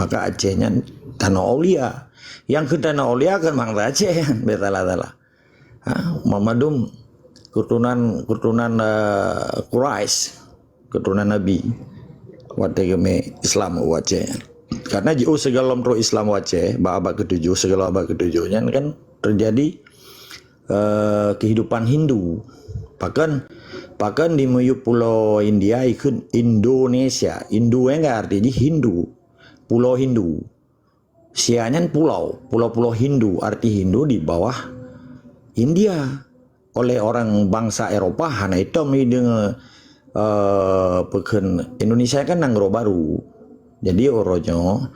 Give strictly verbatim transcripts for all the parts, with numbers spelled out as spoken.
Maka Aceh nyan tanoh aulia. Nyang keu tanoh aulia kan bangsa Aceh nyan, beta lah salah. Ha, mandum keturunan, keturunan, eh, Quraisy, keturunan Nabi. Watèe geumè Islam u Aceh. Karena jiôh sigohlom trôk Islam u Aceh, bak abad ketujuh, sigohlom abad ketujuh nyan kan terjadi, eh, kehidupan Hindu. Pakon, pakon di miyueb pulo India ikheun Indonesia. Hindu nyan kan arti jih Hindu. Pulo Hindu. Sia nyan pulo, pulo-pulo Hindu, arti Hindu di bawah India. Oleh orang bangsa Eropa hana itom ideungoe, eh, peukheun Indonesia kan nanggroe baru. Jadi uroe nyoe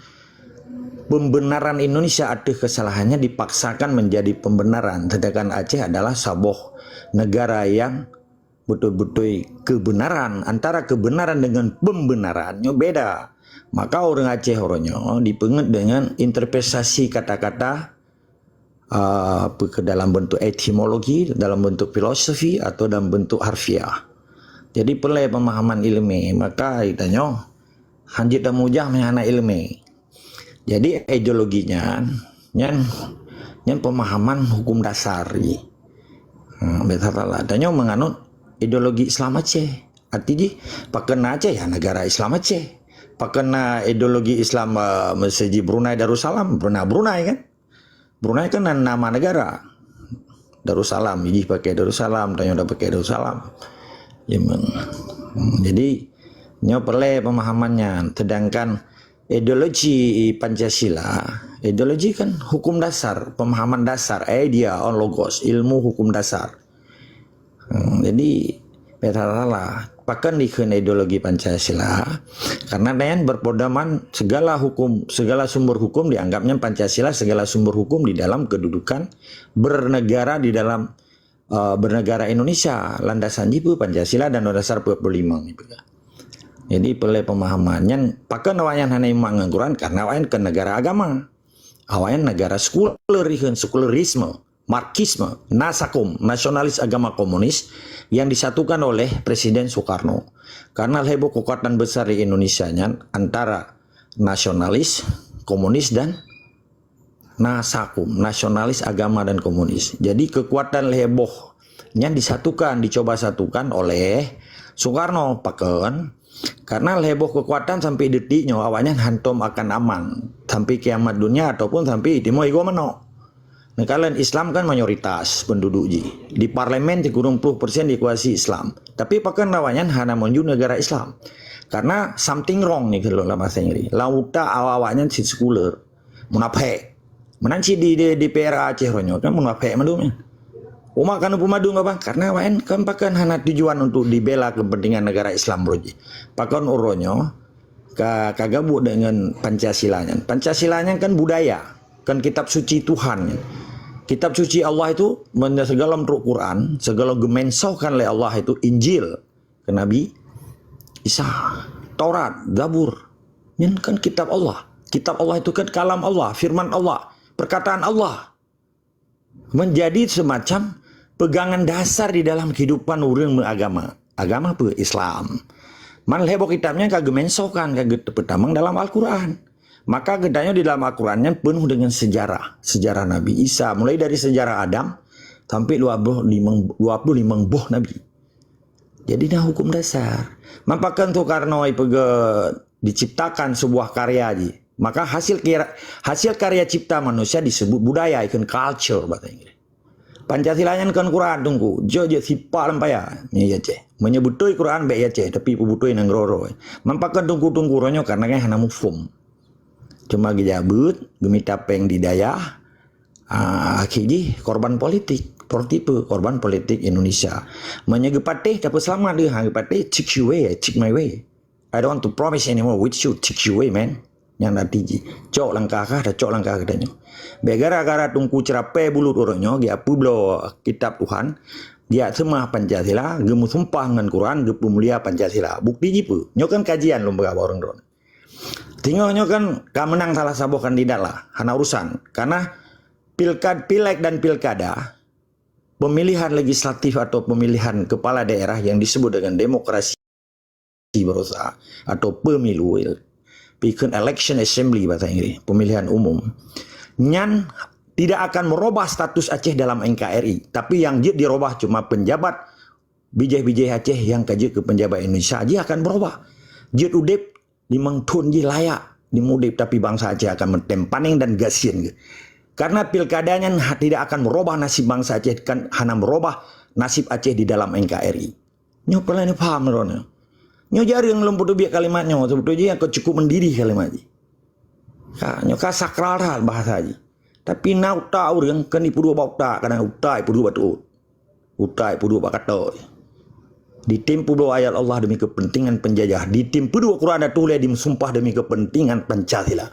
pembenaran Indonesia ateueh kesalahannya dipaksakan menjadi pembenaran, sedangkan Aceh adalah saboh negara yang beutôi-beutôi kebenaran. Antara kebenaran dengan pembenaran nyoe beda. Maka ureuëng Aceh uroe nyoe dipeungeut dengan interpretasi kata-kata, ah, apa ke dalam bentuk etimologi, dalam bentuk filosofi atau dalam bentuk harfiah. Jadi peulée pemahaman ilmiah, maka geutanyoe hanjeuet tamujah meuhana ilmiah. Jadi ideologi nyan, nyan, nyan pemahaman hukum dasar jih. Ha, beta salah. Tanyoe menganut ideologi Islam Aceh. Arti jih, pakon na Aceh, ya negara Islam Aceh. Pakon na ideologi Islam, eh, miseujih Brunei Darussalam, Brunei, Brunei kan? Brunei kan na-, nama negara. Darussalam, jih pakai Darussalam, tanyoe dah pakai Darussalam. Jadi, nyoe peulée pemahaman nyan. Sedangkan ideologi Pancasila, ideologi kan hukum dasar, pemahaman dasar, idea on logos, ilmu hukum dasar. Hmm, jadi, beta salah. Pakon dikheun ideologi Pancasila? Karena nyan berpedoman segala hukum, segala sumber hukum dianggapnya Pancasila, segala sumber hukum di dalam kedudukan bernegara di dalam, eh, bernegara Indonesia. Landasan jih peue Pancasila dan Undang-Undang Dasar empat puluh lima gitu kan. Jadi, peulée pemahaman nyan, pakon awaknyan hana iman ngon Quran? Karena awaknyan ke negara agama. Awaknyan negara sekuler, ikheun sekularisme, Marxisme, nasakom, nasionalis agama komunis yang disatukan oleh Presiden Soekarno. Karena lhée boh kekuatan besar di Indonesia nyan antara nasionalis, komunis dan nasakom, nasionalis agama dan komunis. Jadi kekuatan lhée boh nyan disatukan, dicoba satukan oleh Soekarno. Pakon? Karena lhée boh kekuatan sampai detik nyoe awaknyan hantom akan aman sampai kiamat dunia ataupun sampai itimoe igoe manok. Neukalon Islam kan mayoritas penduduk jih. Di parlemen sikureueng ploh persen dikuasai Islam. Tapi pakon awaknyan hana meunjur negara Islam? Karena something wrong ni kalau dalam bahasa Inggris. Lam utak awak-awaknyan si sekuler. Munafék. Meunan cit di, di, di P R A Aceh uroe nyoe kan munafék mandum nyan. Umat kan peumadu ngon bang, karena awaknyan kan pakon hana tujuan untuk dibela kepentingan negara Islam uroe jih. Pakon uroe nyoe ka, ka gabuk dengan Pancasila nyan. Pancasila nyan kan budaya, kan kitab suci Tuhan nyan. Kitab suci Allah itu, segala trok Quran, segala geumensohkan lé Allah itu Injil ke Nabi Isa, Taurat, Zabur. Nyan kan kitab Allah. Kitab Allah itu kan kalam Allah, firman Allah, perkataan Allah. Menjadi semacam pegangan dasar di dalam kehidupan ureuëng meuagama. Agama apa? Islam. Man lhée boh kitab nyan ka geumensohkan, ka geupeutamong dalam Al-Quran. Maka geutanyoe di dalam Al-Quran nyan penuh dengan sejarah. Sejarah Nabi Isa, mulai dari sejarah Adam sampai dua puluh lima, dua puluh lima boh nabi. Jadi na hukum dasar. Man pakon Soekarno ipeugah diciptakan sebuah karya jih. Maka hasil kira, hasil karya cipta manusia disebut budaya, ikheun culture bahasa Inggris. Pancasila nyan kon Quran Teungku, jeuet jeuet sipak lam paya. Nyan ya ceh. Meunyoe beutôi Quran bèk ya ceh, tapi peubeutôi nanggroe-groe. Man pakon Teungku-teungku uroe nyoe karena kan hana muphom. Cuma geujak beuet, geumita péng di dayah, ah, akhé jih korban politik. Seperti apa? Korban politik Indonesia. Meunyoe geupatéh, tapeuseulamat deuh, ha geupatéh, take you away, take my way. I don't want to promise anymore with you, take you away, man. Nyan arti jih, cok langkah kah, dah cok langkah geutanyoe. Bèk gara-gara Teungku Ceurapée Bulut uroe nyoe, geujak peubloe kitab Tuhan, geujak seumah Pancasila, geumeusumpah ngon Quran, geupeumulia Pancasila. Bukti jih peue? Nyoe kan kajian lôn peugah bak ureuëng droeneuh. Teungoh nyoe kan ka meunang salah saboh kandidat lah, hana urusan. Karena pilkad, pileg dan pilkada, pemilihan legislatif atau pemilihan kepala daerah yang disebut dengan demokrasi berusaha atau pemilu, Pikheun election assembly bahasa Inggris, pemilihan umum, nyan tidak akan merubah status Aceh dalam N K R I. Tapi nyang jeuet dirubah cuma penjabat, bijéh-bijéh Aceh nyang ka jeuet keu penjabat Indonesia, jih akan berubah. Jeuet udeb limong thon jih layak dimudeb, tapi bangsa Aceh akan meutem panéng dan gasien geuh. Karena pilkada nyan ha-, tidak akan merubah nasib bangsa Aceh, kan hana merubah nasib Aceh di dalam N K R I. Nyoe peue lagée paham droeneuh. Nyoe jareueng lôn peuteubiet kalimat nyoe, sebetulnya nyang cukup mendidih kalimat jih. Ka, nyoe ka sakral that bahasa jih. Tapi na utak ureuëng kan ipeuduek bak utak, kadang utak ipeuduek bak tuot. Utak ipeuduek bak katok. Ditem peubloe ayat Allah demi kepentingan penjajah. Ditem peuduek Quran dan tuléh dimesumpah demi kepentingan Pancasila.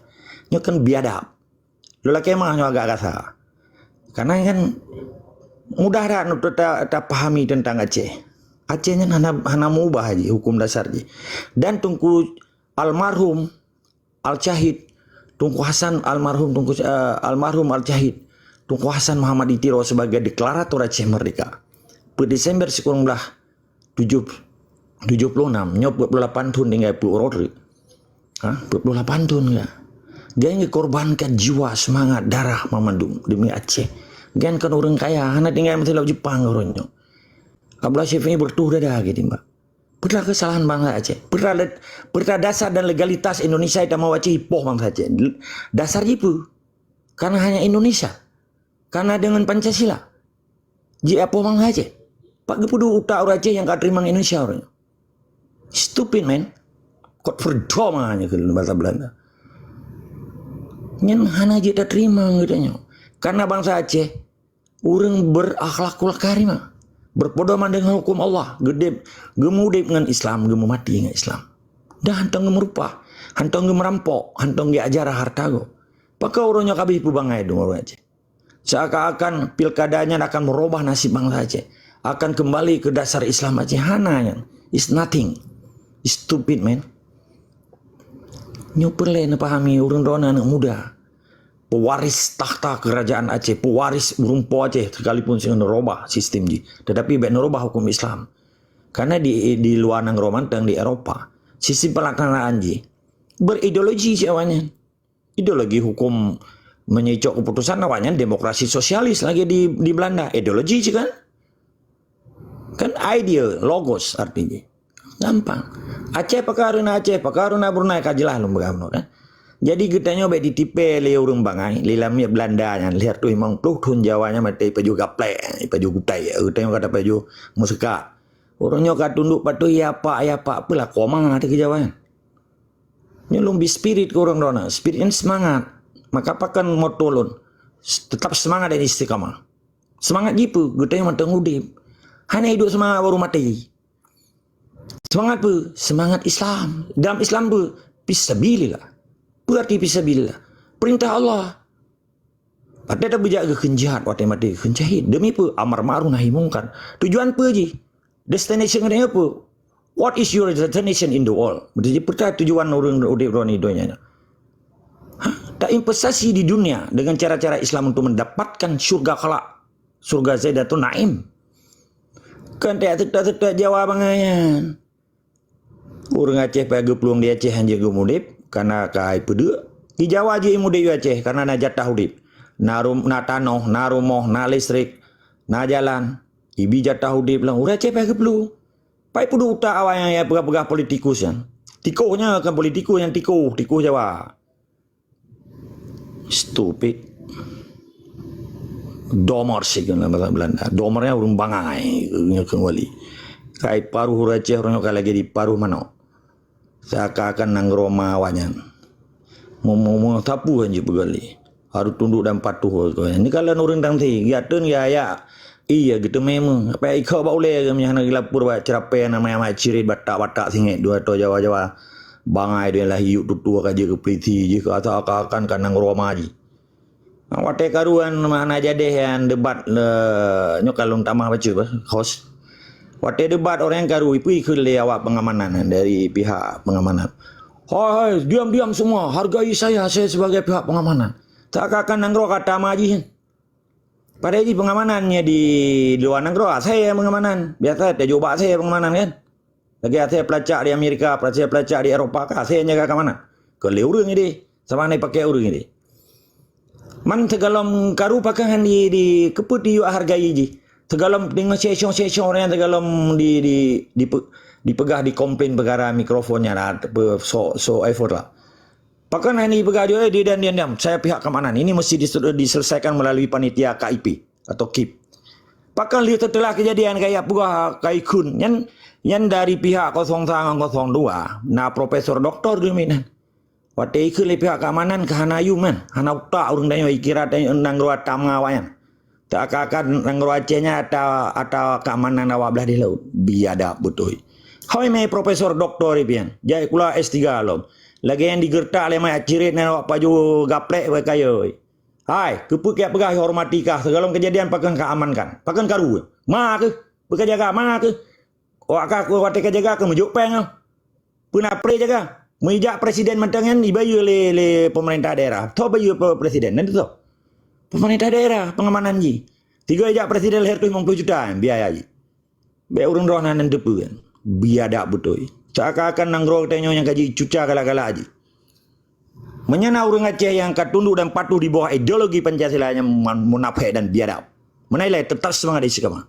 Nyoe kan biadab. Lôn lakée meu'ah nyoe agak kasa. Karena kan mudah that untuk ta-, tapahami tentang Aceh. Aceh nyan hana, hana meubah jih hukum dasar jih. Dan Teungku almarhum Al-Syahid, Teungku Hasan almarhum Teungku, eh, almarhum Al-Syahid, Teungku Hasan Muhammad di Tiro sebagai deklarator Aceh Merdeka. Peuet Desember sikureueng blaih tujoh, tujoh puluh enam, nyoe peuet puluh lapan thon tinggai peuet uroe treuk. Ha, peuet puluh lapan thon ka. Gobnyan geukorbankan jiwa, seumangat, darah mamandum demi Aceh. Gobnyan kon ureuëng kaya, hana tinggai meusilau Jepang ureuëng nyoe. Abdullah Syif'i bertuh dada gitu, Mbak. Peue teuma keusalahan bangsa Aceh? Peue teuma le-, peue teuma dasar dan legalitas Indonesia nyang mau Aceh ipoh bangsa Aceh? Dasar jih peue? Karena hanya Indonesia. Karena dengan Pancasila. Jipoh bangsa Aceh. Pat geupeuduek utak ureuëng Aceh nyang ka teurimong Indonesia ureuëng nyoe. Stupid, man. Kot verdom hanya keu bahasa Belanda. Nyan hana jeuet tateurimong geutanyoe. Karena bangsa Aceh ureuëng berakhlakul karimah, berpedoman dengan hukum Allah, geudeb, geumudeb ngon Islam, geumeumati ngon Islam. Dan hantong geumeurupah, hantong geumerampok, hantong geuajar hareuta gob. Pakon ureuëng nyoe ka abéh peubangai dum ureuëng Aceh? Seakan-akan pilkada nyan akan merubah nasib bangsa Aceh, akan kembali ke dasar Islam Aceh. Hana nyan. It's nothing. It's stupid, man. Nyoe peureulée neupahami ureuëng droeneuh aneuëk muda. Pewaris takhta kerajaan Aceh, pewaris ureuëng Po Aceh, sekalipun singoh neurubah sistem jih. Tetapi bék neurubah hukum Islam. Karena di, di luwa nanggroe mantong di Eropa, sistem pelaksanaan jih berideologi cit awaknyan. Ideologi hukum menyicok keputusan awaknyan demokrasi sosialis lagi di, di Belanda. Ideologi cit kan? Kan idea, logos artinya. Gampang. Aceh pakon hareuta Aceh, pakon hareuta Brunei ka jeulaih lôn peugah bunoe kan. Jadi geutanyoe bék ditipée lé ureuëng bangai, lé lamiet Belanda nyan, lheueh limong ploh thon Jawa nyan maté ipajoh gaplek, ipajoh gutée, geutanyoe ka tapajoh meuseukak. Ureuëng nyoe ka tundok patuh ya pak, ya pak, peue lah koma teuh keu Jawa nyan. Nyoe lôn bi spirit keu ureuëng droeneuh, spirit nyan seumangat. Maka pakon moto lôn, tetap seumangat dan istiqamah. Seumangat jih peue? Geutanyoe mantong udeb. Hana hidup seumangat baru maté. Seumangat peue? Seumangat Islam. Dalam Islam peue? Fisabilillah. Peue arti fisabilillah? Perintah Allah. Watée tabeujak geukheun jeuhet, watée maté geukheun syahid. Demi peue? Amar ma'ruf nahi mungkar. Tujuan peue jih? Destination geutanyoe peue? What is your destination in the world? Maksud jih, peue tujuan ureuëng udeb droeneuh di donya nyoe? Ha? Tainvestasi di dunia dengan cara-cara Islam untuk mendapatkan syurga kelak. Syurga Zaidatun Naim. Kan taseutôt-seutôt Jawa bangai nyan. Ureuëng Aceh payah geuplueng di Aceh hanjeuet geumudeb, karena ka hai peudeuek. Di Jawa jih mudeb di Aceh, karena na jatah udeb. Na rum-, na tanoh, na rumoh, na listrik, na jalan. Ibi jatah udeb lom. Ureuëng Aceh payah geuplueng. Pai peuduek utak awak nyang peugah-peugah politikus nyan. Tikoh nyan kon politikus nyan, tikoh, tikoh Jawa. Stupid. Domer sih kan dalam bahasa Belanda. Domer nyan ureuëng bangai, nyoe keuwali. Kai paruh ureuëng Aceh, ureuëng nyoe ka lagée di paruh manok. Seakan-akan nanggroe ma awaknyan. Ngomong-ngomong sapeue hanjeuet peugah lé. Harus tunduk dan patuh keu nyan. Ni kalon ureuëng tangsi, geuteuntèe geuyak. Iya, geuteumé meuh. Apa ikau bak ulée ke meunyo hana geulapor bak ceurapée nama Ahmad Cirit, batak-batak singét dua atau Jawa-Jawa. Bangai dua lah yuk tutua ka jeuet keu polisi jih, ka asa akan-akan ka nanggroe ma jih. Watée karuan mana jadeh nyang debat le, nyoe ka lôn tamah bacut bah, host. Watée debat orang karu, ipui keu lé awak pengamanan dari pihak pengamanan. Hai, hai, diam-diam semua, hargai saya, saya sebagai pihak pengamanan. Seakan-akan nanggroe ka tama jih. Padahai jih pengamanan nyan di luwa nanggroe, asai pengamanan. Biasa tajok bak asai pengamanan kan. Lagée asai pelacak di Amerika, asai pelacak di Eropa, kan asai jaga keamanan. Kon lé ureuëng idéh, sama na ipakai ureuëng idéh. Man teugalom karu pakon han di, di keupeuet yue hargai jih. Teugalom deungon sesong-sesong ureuëng teugalom di, di, dipe-, dipeugah dikomplain peukara mikrofon nyan, ah, pe-, so, so effort lah. Pakon han ipeugah jih, eh, diam, diam, diam. Saya pihak keamanan. Ini mesti dis-, diselesaikan melalui panitia K I P atau kip. Pakon lheueh seuteulah keujadian kaya peugah ka ikheun. Nyan, nyan dari pihak kosong sa ngon kosong dua, na profesor doktor geuminan. Watée ikheun lé pihak keamanan ka hana yum nyan, hana utak ureuëng tanyoe, ikira tanyoe nanggroe ata mangat awaknyan. Teuakan-akan nanggroe Aceh nyan ata, ata keamanan awak blah di laut. Biadab beutôi. Hôi mé profesor doktor ipian, jai kula S tiga lom. Lagée nyang digeurtak lé mayat cirit nyan awak pajoh gaplek bak kayée. Hai, keupeue kajak peugah hormati kah, sigohlom keujadian pakon ka amankan? Pakon karu? Ma keuh, beukajaga ma keuh. Awak kah watée kajaga keuh meujok péng keuh. Peue na pré jaga? Meujak presiden mantong nyan ibayeue lé, lé pemerintah daerah. Tho bayeue pe-, presiden, nan tho. Pemerintah daerah pengamanan jih. Tiga jak presiden lhèe reutôh limong ploh juta biaya jih. Bék ureuëng droe na nan teupeue kan. Biadab beutôi. Seakan-akan nanggroe geutanyoe nyang ka jicuca galak-galak jih. Meunyoe na ureuëng Aceh nyang ka tunduk dan patuh di bawah ideologi Pancasila nyang man-, munafék dan biadab. Meunan ilée, tetap seumangat istiqamah.